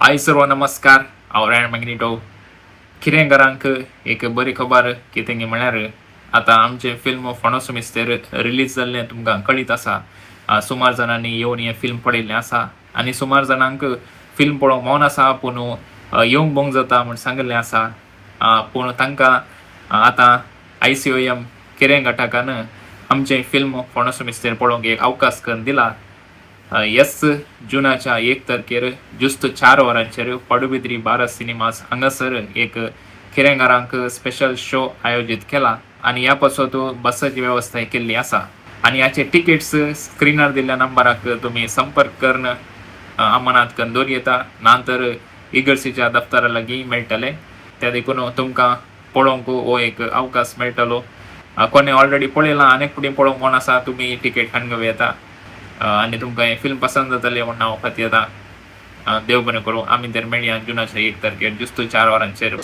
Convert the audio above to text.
हाय सर्व नमस्कार. हांव रॅन मॅग्निटो. खिरेंकारांक एक बरी खबर कितें म्हळ्यार आतां आमचें फिल्म फोंडोसो मिस्तेर रिलीज जाल्लें तुमकां कळीत आसा. सुमार जाणांनी येवन हें फिल्म पळयल्लें आसा आनी सुमार जाणांक फिल्म पळोवंक मन आसा पूण येवंक बोंग जाता म्हूण सांगिल्लें आसा. पूण तांकां आतां ICOM किरें घटकान आमचें फिल्म फोंडोसो मिस्तेर पळोवंक एक अवकाश करून दिला. येस, जुनाच्या 1 तारखेर जुस्त 4 वरांचेर पडुबिद्री भारत सिनेमास हांगासर एक खिरेंगारांक स्पेशल शो आयोजीत केला आनी ह्या पासत बसाची वेवस्था केल्ली आसा आनी हाचे टिकेट्स स्क्रिनार दिल्ल्या नंबराक तुमी संपर्क करून अमानात करून दवर येता, ना तर इगर्सीच्या दफ्तरा लागीं मेळटले. त्या देखून तुमकां पळोवंक हो एक अवकाश मेळटलो. कोणे ऑलरेडी पळयलां, आनीक फुडें पळोवंक कोण आसा, तुमी टिकेट काडून येता आनी तुमकां हें फिल्म पसंत जातलें म्हूण हांव खातीर. देव बरें करूं. आमी तर मेळया जुनाच्या 1 तारखेर जुस्त 4 वरांचेर.